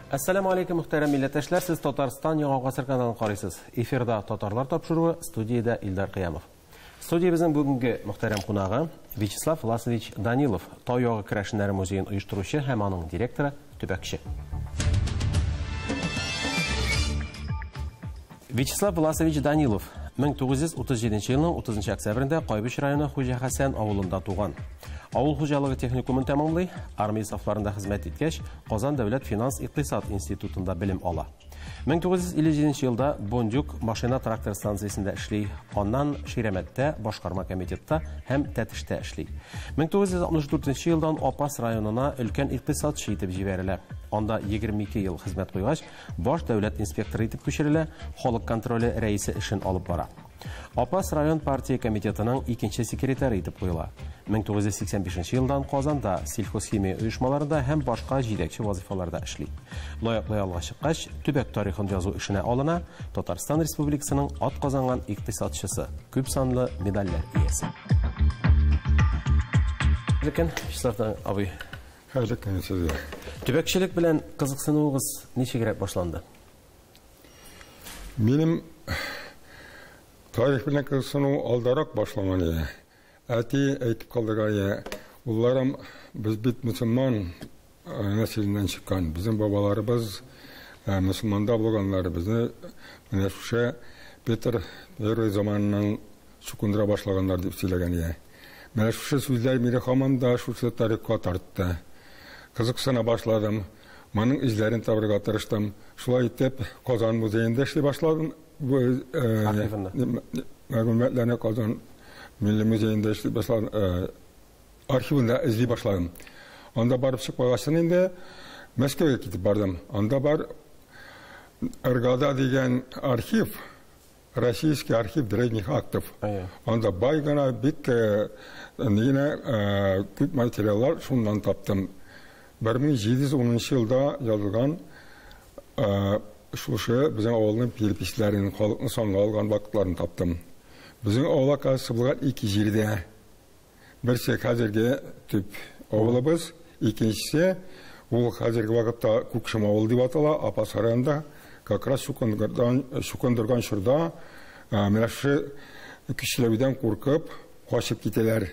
Әссәламү алейкум, мөхтәрәм милләттәшләр, сез Татарстан Яңа Гасыр каналын карыйсыз. Эфирда Татарлар тапшыруы, студиядә Илдар Кыямов. Студиябезнең бүгенге мөхтәрәм кунагы Вячеслав Власович Данилов, Тау ягы керәшеннәре музеен оештыручы һәм аның директоры, төбәкче. Вячеслав Власович Данилов 1937 елның 30 октябрендә Кайбыч районы Хуҗа Хәсән авылында туган. Авыл хуҗалыгы техникумын тәмамлый, армия сафларында хезмәт иткәч, Казан дәүләт финанс-икътисад институтында белем ала. 1957 елда Бондюг машина-трактор станциясендә эшли, аннан Ширәмәттә, башкарма комитетта һәм Тәтештә эшли. 1964 елдан Апас районына өлкән икътисадчы итеп җибәрелә. Анда 22 ел хезмәт куйгач, баш дәүләт инспекторы итеп күчерелә, халык контроле рәисе эшен алып бара. Апас район партия комитетының икенче секретаре итеп куела. 1985 елдан Казанда сельхозхимия оешмаларында һәм башка җитәкче вазифаларда эшли. Лаеклы ялга чыккач, төбәк тарихын язу эшенә алына, Татарстан Республикасының атказанган икътисадчысы, күп санлы медальләр иясе. Ләкин, Вячеслав абый, Хәерле көн сезгә. Төбәкчелек белән кызыксынуыгыз ничегрәк башланды? Минем тарих белән кызыксыну алдарак башланган иде. Әти әйтеп калдырган иде, улларым, без бит мөселман нәселеннән чыккан, безнең бабаларыбыз мөселманда булганнар, безне менә шушы Петр Первый заманыннан чукындыра башлаганнар дип сөйләгән иде. Менә шушы сүзләр мине һаман да шушы тарихка тартты. Кызыксына башладым, моның эзләрен табырга тырыштым. Шулай итеп, Казан музеенда эшли башладым. Архивында. Мәгълүматларны Казан Милли музеенда эшли башладым, архивында эзли башладым. Анда барып чыкмагачын инде Мәскәүгә китеп бардым. Анда бар Ргада дигән архив, Российский архив древних актов. Анда бай гына бик генә күп материаллар шуннан таптым. 1710 елда язылган шушы безнең авылның переписьләрен, халыкны санга алган вакытларын таптым. Безнең авыл оказывается булган ике җирдә. Берсе хәзерге төп авылыбыз, икенчесе ул хәзерге вакытта Күкшем авылы дип атала, Апас районында. Как раз чукындырган чорда менә шушы көчләүдән куркып качып китәләр.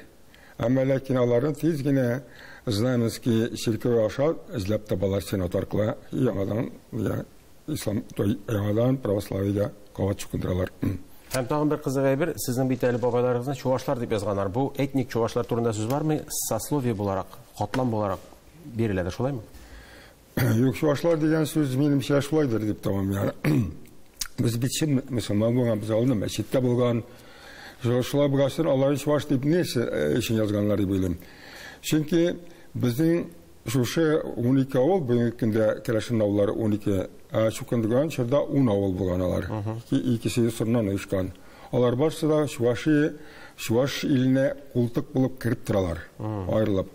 Әмма ләкин аларны тиз генә Знаменский чиркәү аша эзләп табалар сенат аркылы, яңадан ислам, яңадан православиегә кабат чукындыралар. Һәм тагын бер кызык әйбер, сезнең бит әле бабайларыгызны чувашлар дип язганнар. Бу этник чувашлар турында сүз бармы? Сословие буларак, катлам буларак бирелә дә шулаймы? Юк, чувашлар дигән сүз минемчә шулайдыр дип табам. Без бит чын мөселман булган, без авылда мәчеттә булган. Шулай булгач, алар чуваш дип нәрсә өчен язганнар дип уйлыйм. Чөнки безнең шушы 12 авыл, бүгенге көндә керәшен авыллары 12, ә чукындырган чорда 10 авыл булган алар. Икесе сырнан оешкан. Алар барысы да чуваш иленә култык булып кереп торалар, аерылып.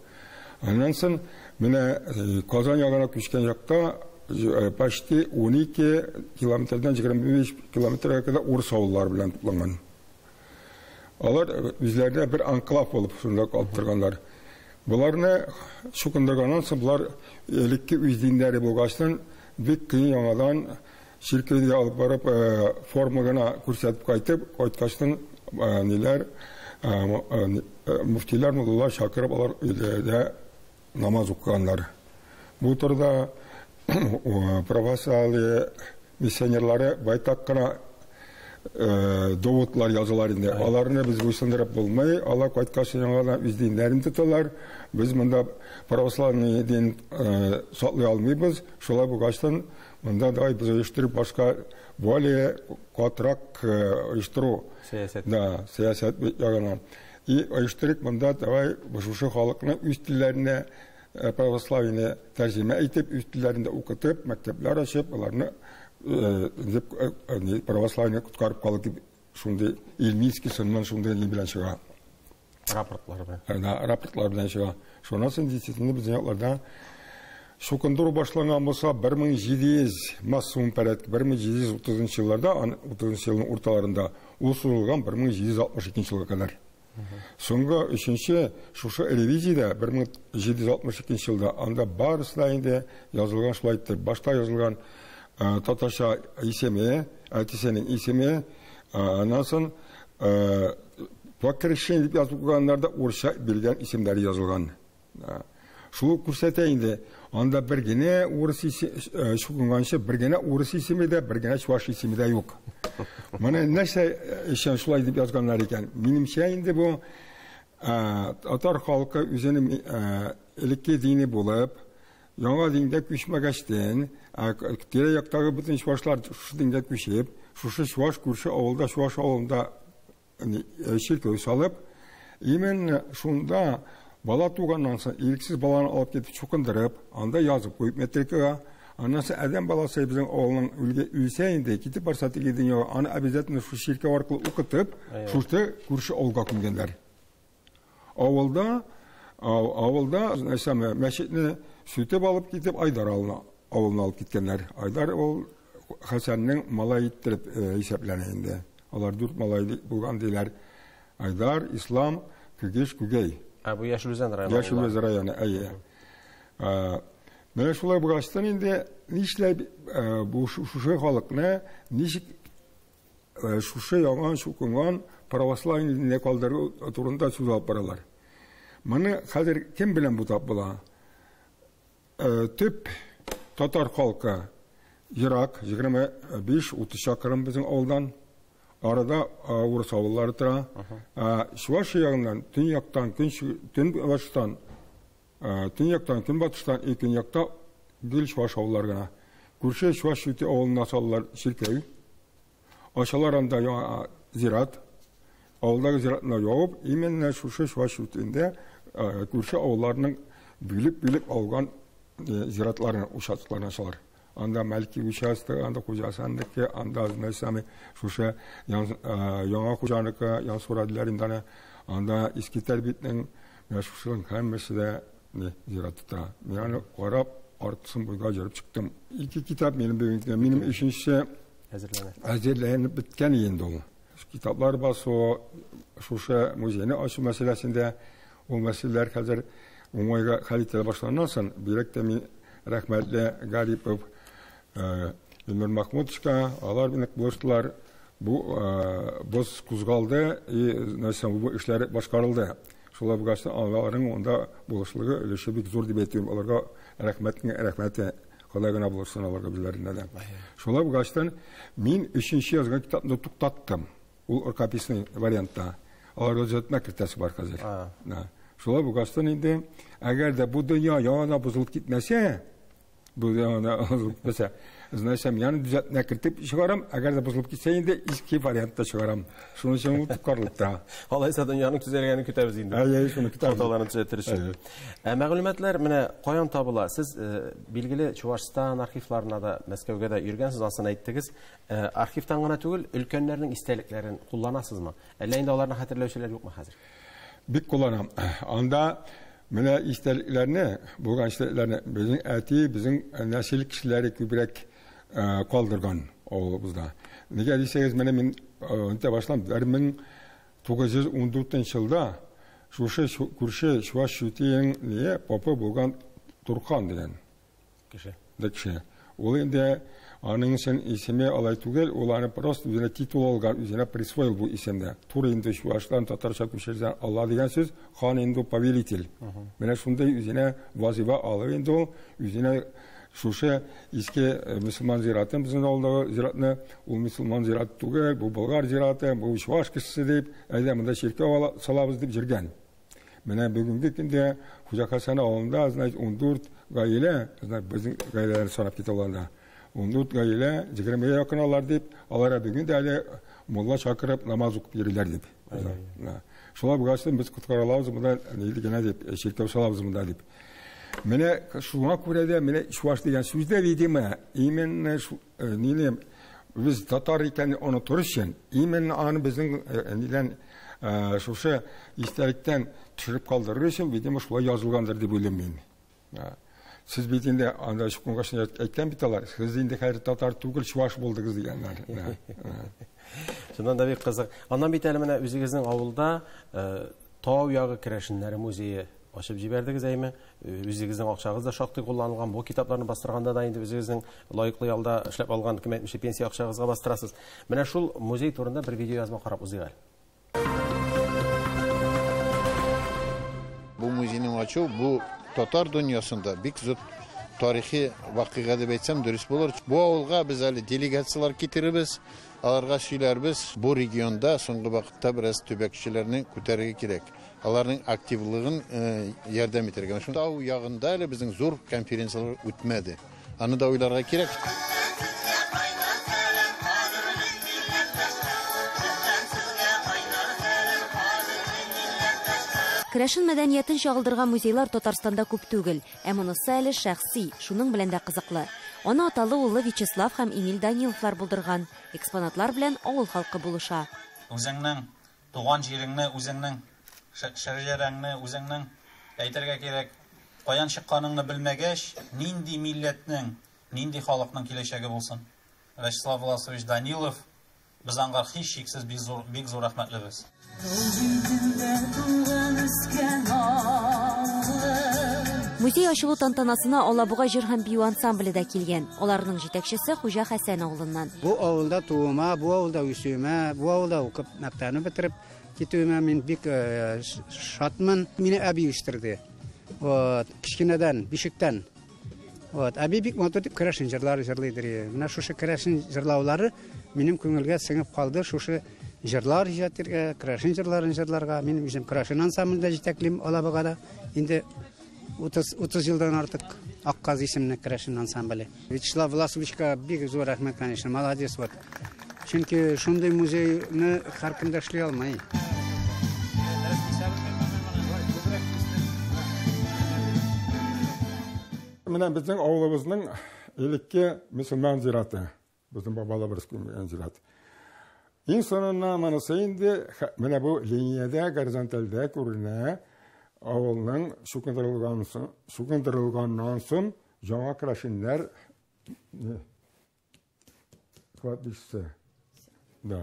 Аннан соң менә Казан ягына күчкән якта почти 12 километрдан 25 километрга кадәр урыс авыллары белән тупланган. Алар үзләренә бер анклав булып шунда калып торганнар. Буларны чукындырганнан соң булар элекке үз диннәре булгачтан бик кыен яңадан чиркәүгә алып барып, форма гына күрсәтеп кайтып, кайткачтан, ниләр, мөфтиләр, муллалар чакырып алар өйләрдә намаз укыганнар. Бу турыда православие миссионерлары байтак кына доводлар язалар инде. Аларны без буйсындырып булмый, алар кайткач яңадан үз диннәрен тоталар. Без монда православный дин саклый алмыйбыз. Шулай булгачтан монда давай без оештырып башка более катырак оештыру. Сәясәт. Да, сәясәт ягыннан. И оештырып монда давай шушы халыкны үз телләренә православиене тәрҗемә итеп, үз телләрендә укытып, мәктәпләр ачып, аларны дип, православиене коткарып калды дип шундый Ильминский сыннан шундый ни белән чыга. Рапортлар белән. Да, рапортлар белән чыга. Шуннан соң действительно безнең якларда чукындыру башланган булса, бер мең җиде йөз массовый порядок, бер мең җиде йөз утызынчы елларда, утызынчы елның урталарында ул сузылган бер мең җиде йөз алтмыш икенче елга кадәр. Соңгы өченче шушы ревизиядә 1762 елда анда барысы да инде язылган шулай итеп. Башта язылган татарча исеме, әтисенең исеме, аннан соң по крещению дип язып куйганнар да урысча биргән исемнәре язылган. Шул күрсәтә инде, анда бер генә урыс чукынганчы, бер генә урыс исеме дә, бер генә чуваш исеме дә юк. Моны нәрсә өчен шулай дип язганнар икән? Минемчә инде бу татар халкы үзенең элекке дине булып, яңа дингә күчмәгәчтен, тирә-яктагы бөтен чувашлар шушы дингә күчеп, шушы чуваш күрше авылда, чуваш авылында чиркәү салып, именно шунда бала туганнан соң ирексез баланы алып китеп чукындырып, анда язып куеп метрикага, аннан соң адәм баласы безнең авылның үлсә инде, китеп барса теге дөньяга, аны обязательно шул чиркәү аркылы укытып, шушы күрше авылга күмгәннәр. Авылда, нәрсә, мәчетне сүтеп алып китеп, Айдар авылына алып киткәннәр. Айдар ул Хәсәннең малай иттереп исәпләнә инде. Алар 4 малай булган диләр. Айдар, Ислам, Күгеш, Күгәй. Ә бу Яшел Үзән районы. Яшел Үзән районы, әйе. Менә шулай булгачтан инде нишләп бу шушы халыкны ничек шушы яңа чукынган православие диненә калдыру турында сүз алып баралар. Моны хәзер кем белән бутап була? Төп татар халкы ерак, 25-30 чакрым безнең авылдан. Арада урыс авыллары тора. Чуваш ягыннан, төньяктан, көнбатыштан, төньяктан, көнбатыштан и көньякта гел чуваш авыллары гына. Күрше Чуваш Чүти авылына салалар чиркәү. Ачалар анда яңа зират. Авылдагы зиратны ябып, именно шушы Чуваш Чүтиендә күрше авылларның бүлеп-бүлеп алган зиратларын, участокларын ачалар. Анда Мәлки участогы, анда Хуҗасанныкы, анда нәрсәме, шушы яңа Хуҗаныкы, Янсура диләр инде аны. Анда Иске Тәрбитнең, менә шушының һәммәсе дә зират тота. Мин аны карап, артысын буйга җөреп чыктым. Ике китап минем бүгенге, минем өченчесе әзерләнә. Әзерләнеп беткән инде ул. Китаплар басу, шушы музейны ачу мәсьәләсендә ул мәсьәләләр хәзер уңайга хәл ителә башланнан соң, бигрәк тә мин рәхмәтле Гарипов, Илнур Махмутовичка, алар мине булыштылар. Бу боз кузгалды, и нәрсә, бу эшләр башкарылды. Шулай булгач, аларның монда булышлыгы өлеше бик зур дип әйтәм. Аларга рәхмәтнең рәхмәте, Ходай гына булышсын аларга үзләренә дә. Шулай булгачтан мин өченче язган китапны туктаттым. Ул рукописный вариантта. Аларга төзәтмә кертәсе бар хәзер. Шулай булгачтан инде, әгәр дә бу дөнья яңа бозылып китмәсә, бу дөнья бозылып китмәсә, значит, мин төзәтмә кертеп чыгарам, әгәр дә бозылып китсә инде иске вариантта чыгарам. Шуның өчен ул тоткарлык тора. Алайса дөньяның төзәлгәнен көтәбез инде. Әйе, шуны көтәбез. Хаталарны төзәтер өчен. Ә мәгълүматлар менә каян табыла? Сез билгеле Чувашстан архивларына да, Мәскәүгә дә йөргәнсез, асын әйттегез. Архивтан гына түгел, өлкәннәрнең истәлекләрен кулланасызмы? Әллә инде аларны хәтерләүчеләр юкмы хәзер? Бик кулланам. Анда менә истәлекләрне, булган истәлекләрне безнең әти, безнең нәсел кешеләре күбрәк калдырган авылыбызда. Нигә дисәгез, менә мин онта башлам, 1914 елда шушы күрше Чуваш Чүтиенең не попы булган Турхан дигән кеше. Кеше. Ул инде аның өчен исеме алай түгел, ул аны просто үзенә титул алган, үзенә присвоил бу исемне. Туры инде чуваштан татарча күчерсәң, Алла дигән сүз, хан инде повелитель. Менә шундый үзенә вазифа алып инде ул, үзенә шушы иске мөселман зиратын, безнең авылдагы зиратны, ул мөселман зираты түгел, бу болгар зираты, бу чуваш кешесе дип, әйдә монда чиркәү салабыз дип йөргән. Менә бүгенге көндә Хуҗа Хәсән авылында, значит, 14 гаилә, значит, безнең гаиләләр санап китә аларда. 14 гаилә, 20-гә якын алар дип, алар бүген дә әле мулла чакырып намаз укып йөриләр дип. Шулай булгач, без коткара алабыз монда, ни генә дип, чиркәү салабыз монда дип. Менә шуңа күрә дә менә чуваш дигән сүз дә, видимо, именно нине без татар икәнен онытыр өчен, именно аны безнең нидән шушы истәлектән төшереп калдырыр өчен, видимо, шулай язылгандыр дип уйлыйм мин. Сез бит инде анда чукынгач әйткән бит алар, сез инде хәзер татар түгел, чуваш булдыгыз дигәннәр. Чыннан да бик кызык. Аннан бит әле менә үзегезнең авылда Тау ягы керәшеннәре музее ачып җибәрдегез, әйме? Үзегезнең акчагыз да шактый кулланылган. Бу китапларны бастырганда да инде үзегезнең лаеклы ялда эшләп алган, кем әйтмешли, пенсия акчагызга бастырасыз. Менә шул музей турында бер видеоязма карап узыйк әле. Бу музейның ачу бу татар дөньясында бик зур тарихи вакыйга дип әйтсәм дөрес булыр. Бу авылга без әле делегацияләр китерербез, аларга сөйләрбез. Бу регионда соңгы вакытта бераз төбәкчеләрне күтәрергә кирәк. Аларның активлыгын ярдәм итәргә. Шунда тау ягында әле безнең зур конференцияләр үтмәде. Аны да уйларга кирәк. Керәшен мәдәниятен чагылдырган музейлар Татарстанда күп түгел, ә монысы әле шәхси, шуның белән дә кызыклы. Аны аталы улы Вячеслав һәм Эмиль Даниловлар булдырган. Экспонатлар белән авыл халкы булыша. Үзеңнең туган җиреңне, үзеңнең шәҗәрәңне, үзеңнең әйтергә кирәк, каян чыкканыңны белмәгәч, нинди милләтнең, нинди халыкның киләчәге булсын. Вячеслав Власович Данилов, без аңа һичшиксез бик зур рәхмәтлебез. Музей ачылу тантанасына Алабуга җыр һәм бию ансамбле дә килгән. Аларның җитәкчесе Хуҗа Хәсән авылыннан. Бу авылда туыма, бу авылда үсүемә, бу авылда укып мәктәпне бетереп китүемә мин бик шатмын. Мине әби үстерде. Вот, кечкенәдән, бишектән. Вот, әби бик матур дип керәшен җырлары җырлыйдыр. Менә шушы керәшен җырлаулары минем күңелгә сеңеп калды. Шушы җырлар иҗат итәргә, керәшен җырларын җырларга. Мин үзем керәшен ансамблендә җитәклим Алабугада. Инде 30 елдан артык Акказ исемле керәшен ансамбле. Вячеслав Власовичка бик зур рәхмәт, конечно, молодец вот. Чөнки шундый музейны һәркем дә эшли алмый. Менә безнең авылыбызның элекке мөселман зираты, безнең бабаларыбыз күмгән зират. Иң соңыннан монысы инде менә бу линиядә, горизонтальдә күренә авылның чукындырылганнан соң яңа керәшеннәр кладбище, да,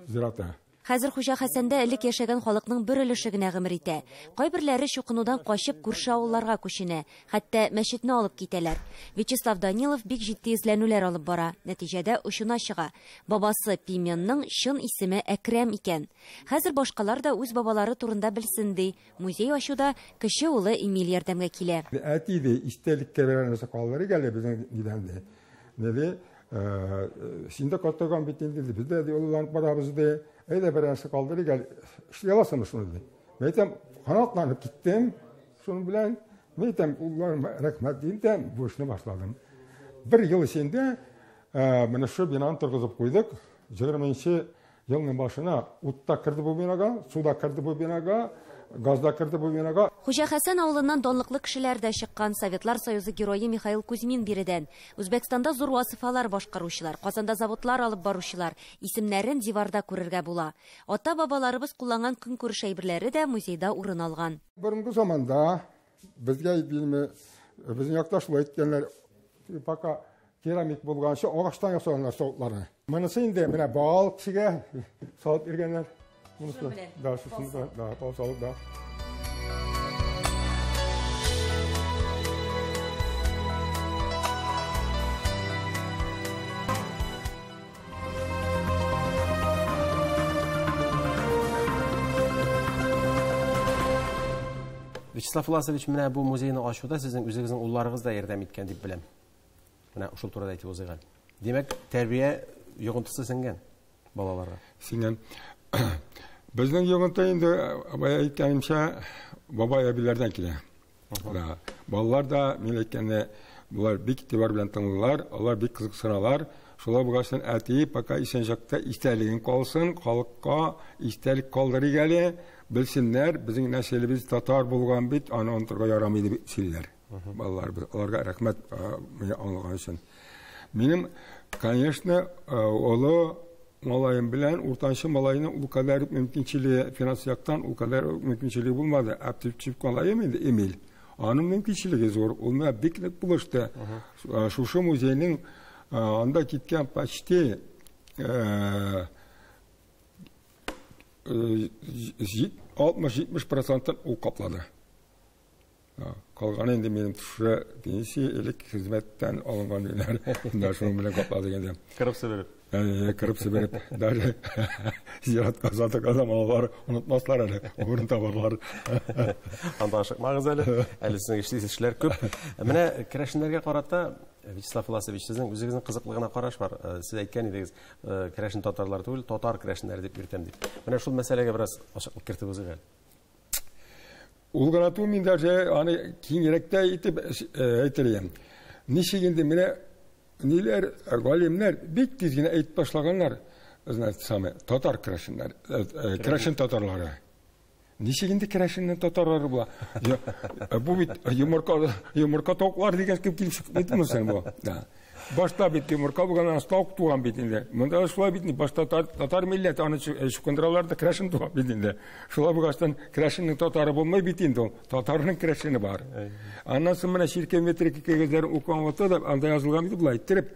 зираты. Хәзер Хуҗа Хәсәндә элек яшәгән халыкның бер өлеше генә гомер итә. Кайберләре чукынудан качып күрше авылларга күченә, хәтта мәчетне алып китәләр. Вячеслав Данилов бик җитди эзләнүләр алып бара. Нәтиҗәдә очына чыга. Бабасы Пименның чын исеме Әкрәм икән. Хәзер башкалар да үз бабалары турында белсен ди. Музей ачуда кече улы Эмиль ярдәмгә килә. Әти ди, истәлеккә берәр нәрсә калдырыйк әле безнең нидән ди. Нәди, син дә картайган бит инде, без дә олыланып барабыз ди. Әйдә бер нәрсә калдырыйк әле, эшли аласыңмы шуны ди. Мин әйтәм, канатланып киттем шуның белән. Мин әйтәм, улларыма рәхмәт дим дә бу эшне башладым. Бер ел эчендә менә шу бинаны торгызып куйдык. 20 елның башына ут та керде бу бинага, су да керде бу бинага, газ да керде бу бинага. Хуҗа Хәсән авылыннан данлыклы кешеләр дә чыккан. Советлар Союзы герое Михаил Кузьмин биредән. Үзбәкстанда зур вазифалар башкаручылар, Казанда заводлар алып баручылар исемнәрен диварда күрергә була. Ата-бабаларыбыз кулланган көнкүреш әйберләре дә музейда урын алган. Борынгы заманда безгә билме, безнең якта шулай әйткәннәр, пока керамик булганчы агачтан ясаганнар савытларны. Монысы инде менә бал кешегә салып биргәннәр. Монысы да, шуны да, да, бал салып да. Вячеслав Власович, менә бу музейны ачуда сезнең үзегезнең улларыгыз да ярдәм иткән дип беләм. Менә шул турыда әйтеп узыйк әле. Димәк, тәрбия йогынтысы сеңгән балаларга. Сеңгән. Безнең йогынты инде, бая әйткәнемчә, бабай әбиләрдән килә. Да. Балалар да, мин әйткәндә, булар бик игътибар белән тыңлыйлар, алар бик кызыксыналар. Шулай булгач, әти пока исән чакта истәлеген калсын, халыкка истәлек калдырыйк әле, белсеннәр, безнең нәселебез татар булган бит, аны онытырга ярамый дип сөйлиләр. Балалар, аларга рәхмәт, мине аңлаган өчен. Минем, конечно, олы малаем белән уртанчы малайның ул кадәр мөмкинчелеге, финанс яктан ул кадәр мөмкинчелеге булмады. Ә төп малаем инде Эмиль. Аның мөмкинчелеге зур, ул миңа бик нык булышты. Шушы музейның анда киткән почти 60-70 процентын ул каплады. Калганы инде минем шушы пенсия, элек хезмәттән алынган ниләр, менә шуның белән каплады инде. Кырып себереп. Кырып себереп, даже зиратка озатып калсам, алар онытмаслар әле, урын табарлар. Анда ашыкмагыз әле, әле сезнең эшлисе эшләр күп. Менә керәшеннәргә карата, Вячеслав Власович, сезнең үзегезнең кызыклы гына караш бар. Сез әйткән идегез, керәшен татарлар түгел, татар керәшеннәре дип йөртәм дип. Менә шул мәсьәләгә бераз ачыклык кертеп узыйк әле. Ул гына түгел, мин даже аны киңрәк тә итеп әйтер идем. Ничек инде менә ниләр, галимнәр бик тиз генә әйтеп ташлаганнар, значит, самое, татар керәшеннәр, керәшен татарлары. Ничек инде керәшеннән татарлары була? Бу бит йомырка тавыклар дигән кебек килеп чыкты бит син бу. Да. Башта бит йомырка булган, аннан тавык туган бит инде. Монда да шулай бит инде, башта татар милләте, аны чукындыралар да керәшен туган бит инде. Шулай булгачтан керәшеннең татары булмый бит инде ул. Татарның керәшене бар. Аннан соң менә чиркәү метрика кәгазьләрен укыган вакытта да анда язылган бит болай иттереп,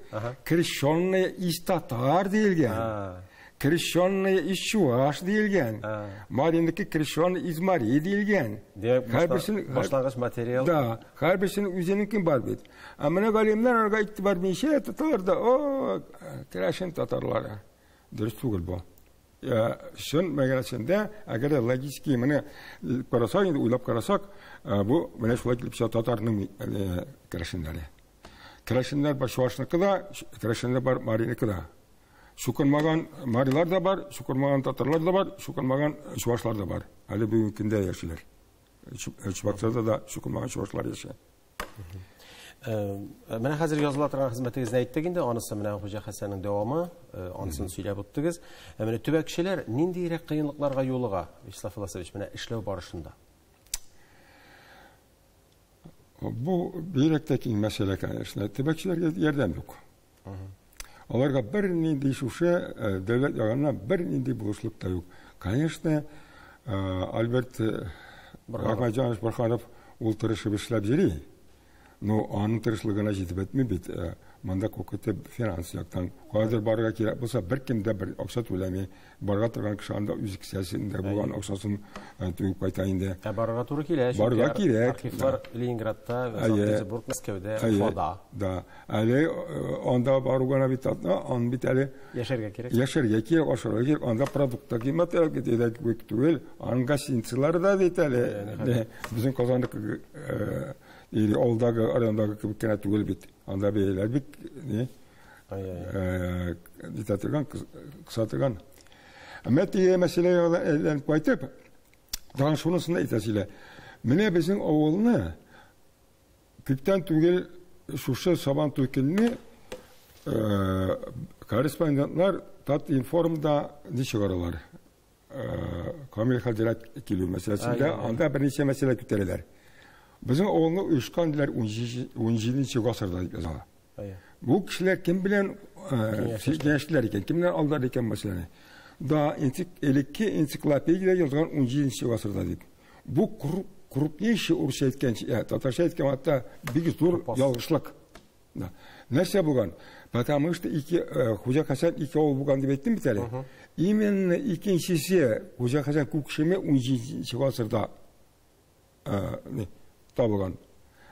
крещенные из татар диелгән. Крещенные из чуваш диелгән. Мариннеке крещенные из Марии диелгән. Димәк, башлангыч материал. Да, һәрберсенең үзенеке бар бит. Ә менә галимнәр аларга игътибар бирмичә тоталар да, о, керәшен татарлары. Дөрес түгел бу. Чын мәгънәсендә, әгәр дә логически менә карасак, инде уйлап карасак, бу менә шулай килеп чыга татарның керәшеннәре. Керәшеннәр бар чувашныкы да, керәшеннәр бар мариныкы да. Чукынмаган марилар да бар, чукынмаган татарлар да бар, чукынмаган чувашлар да бар. Әле бүгенге көндә яшиләр. Чубаксарда да чукынмаган чувашлар яши. Менә хәзер языла торган хезмәтегезне әйттек инде, анысы менә Хуҗа Хәсәннең дәвамы, анысын сөйләп үттегез. Менә төбәкчеләр ниндирәк кыенлыкларга юлыга, Вячеслав Власович, менә эшләү барышында? Бу бигрәк тә киң мәсьәлә, конечно. Төбәкчеләргә ярдәм юк. Аларга бер нинди шушы дәүләт ягыннан бер нинди булышлык та юк. Конечно, Альберт Ахмәтҗанович Борһанов ул тырышып эшләп йөри. Но аның тырышлыгына җитеп бетми бит. Монда күп финанс яктан. Кайдыр барырга кирәк булса, беркем дә бер акча түләми. Барга торган кеше анда үз кесәсендә булган акчасын түгеп кайта инде. Ә барырга туры килә, чөнки Барырга кирәк. Архивлар Ленинградта, Санкт-Петербург, Мәскәүдә, Уфада. Да. Әле анда бару гына бит атна, ан бит әле яшәргә кирәк. Яшәргә кирәк, ашарга кирәк. Анда продуктлар кыйммәт әле түгел. Аның гостиницалары да бит әле. Безнең Казандагы или авылдагы, райондагы кебек кенә түгел бит. Анда бәяләр бик ни? Нитә торган, кыса торган. Әмма теге мәсьәләгә әйләнеп кайтып, тагын шунысын да әйтәсе килә. Менә безнең авылны күптән түгел шушы Сабантуй көнне корреспондентлар Татинформда ни чыгаралар? Камил хәзрәт килү мәсьәләсендә анда берничә мәсьәлә күтәрәләр. Безнең авылны оешкан диләр 17 гасырда дип язалар. Бу кешеләр кем белән киңәштеләр икән, кем белән алдылар икән мәсьәләне? Да, элекке энциклопедиядә язган 17 гасырда дип. Бу крупнейший урысча әйткән, татарча әйткән вакытта бик зур ялгышлык. Да. Нәрсә булган? Потому что ике Хуҗа Хәсән ике авыл булган дип әйттем бит әле. Именно икенчесе Хуҗа Хәсән Күкшеме 17 гасырда табылган.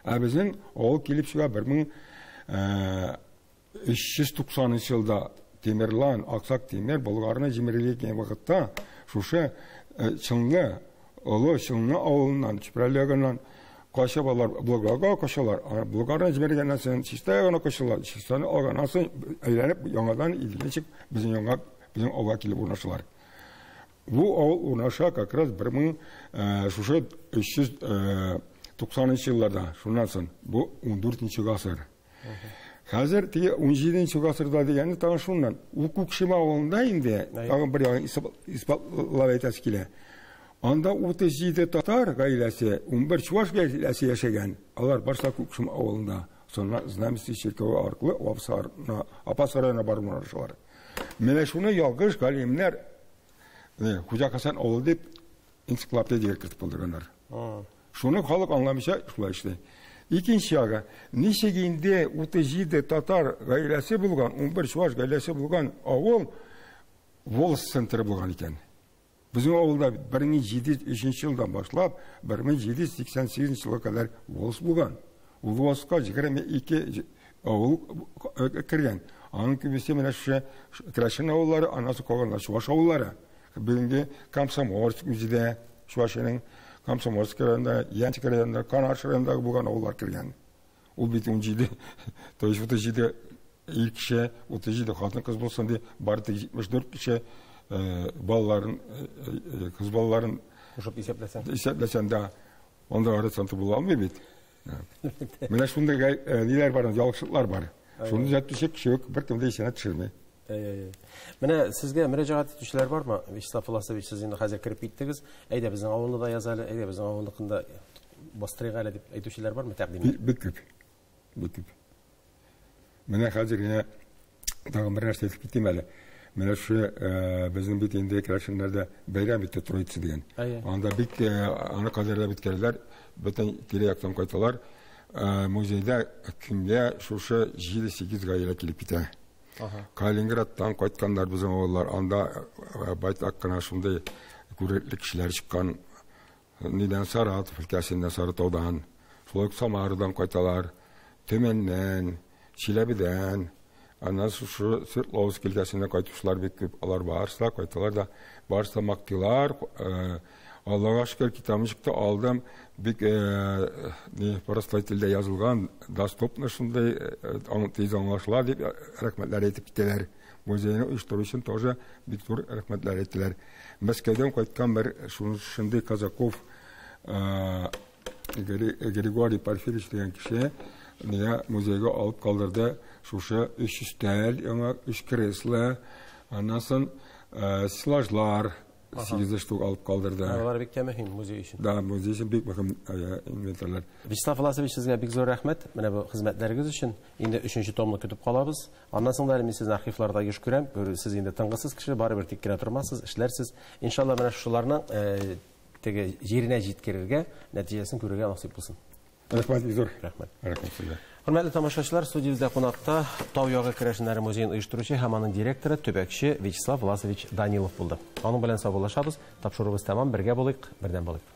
Ә безнең авыл килеп чыга 1390 елда Тимерлан, Аксак Тимер Болгарны җимерергә килгән вакытта шушы Чыңлы, Олы Чыңлы авылыннан, Чүпрәле ягыннан качып алар Болгарга качалар. Болгарны җимергәннән соң Чистай ягына качалар. Чистайны алганнан соң әйләнеп яңадан Иделгә чыгып безнең янга, безнең авылга килеп урнашалар. Бу авыл урнаша как раз шушы 390 елларда, шуннан соң бу 14 гасыр. Хәзер теге 17 гасырда дигәнне тагын шуннан. Ул Күкшемә авылында инде тагын бер ягын исбатлап әйтәсе килә. Анда 37 татар гаиләсе, 11 чуваш гаиләсе яшәгән. Алар башта Күкшемә авылында, соңра Знаменский чиркәве аркылы Апас районына барып урнашалар. Менә шуны ялгыш галимнәр Хуҗа Хәсән авылы дип энциклопедиягә кертеп калдырганнар. Шуны халык аңламыйча шулай эшли. Икенче ягы, ничек инде 37 татар гаиләсе булган, 11 чуваш гаиләсе булган авыл волость центры булган икән. Безнең авылда 1703 елдан башлап 1788 елга кадәр волость булган. Ул волостька 22 авыл кергән. Аның күбесе менә шушы керәшен авыллары, аннан соң калганнар чуваш авыллары. Бүгенге Комсомольск үзе дә Чувашиянең Комсомольск районында, Янчик районында, Канаш районындагы булган авыллар кергән. Ул бит 17, то есть 37 ир кеше, 37 хатын-кыз булсын дип, бары тик 74 кеше балаларын, кыз балаларын кушып исәпләсәң. Исәпләсәң дә, анда проценты була алмый бит. Менә шундый ниләр бар, ялгышлыклар бар. Шуны төзәтүче кеше юк, беркем дә исенә төшерми. Менә сезгә мөрәҗәгать итүчеләр бармы? Вячеслав Власович, сез инде хәзер кереп киттегез. Әйдә безнең авылны да яз әле, әйдә безнең авылныкын да бастырыйк әле дип әйтүчеләр бармы, тәкъдимнәр? Бик күп. Бик күп. Менә хәзер генә тагын бер нәрсә әйтеп китим әле. Менә шушы безнең бит инде керәшеннәрдә бәйрәм итте Троица дигән. Анда бик аны кадерләп үткәрәләр, бөтен тирә-яктан кайталар. Музейда көнгә шушы 7-8 гаилә килеп китә. Калининградтан кайтканнар безнең авыллар. Анда байтак кына шундый күрекле кешеләр чыккан. Нидән Саратов өлкәсеннән, Сарытаудан, шулай ук Самарадан кайталар, Төмәннән, Чиләбедән, аннан шушы Свердловск өлкәсеннән кайтучылар бик күп. Алар барысы да кайталар да, барысы да мактыйлар. Аллага шөкер, китабын чыкты, алдым. Бик ни простой телдә язылган, доступно шундый, тиз аңлашыла дип рәхмәтләр әйтеп китәләр. Музейны оештыру өчен тоже бик зур рәхмәтләр әйттеләр. Мәскәүдән кайткан бер шундый Казаков Григорий Порфирьевич дигән кеше миңа музейга алып калдырды шушы өч өстәл, яңа өч кресло, аннан соң стеллажлар 8 штук алып калдырды. Алар бик тә мөһим музей өчен. Да, музей өчен бик мөһим инвентарьлар. Вячеслав Власович, сезгә бик зур рәхмәт. Менә бу хезмәтләрегез өчен. Инде 3 томны көтеп калабыз. Аннан соң да әле мин сезне архивларда еш күрәм. Сез инде тынгысыз кеше, барыбер тик кенә тормассыз, эшләрсез. Иншалла, менә шуларның теге җиренә җиткерергә, нәтиҗәсен күрергә насыйп булсын. Рәхмәт бик зур. Рәхмәт. Рәхмәт сезгә. Хөрмәтле тамашачылар, студиябездә кунакта Тау ягы керәшеннәре музеен оештыручы һәм аның директоры, төбәкче Вячеслав Власович Данилов булды. Аның белән саубуллашабыз. Тапшыруыбыз тәмам. Бергә булыйк, бердәм булыйк.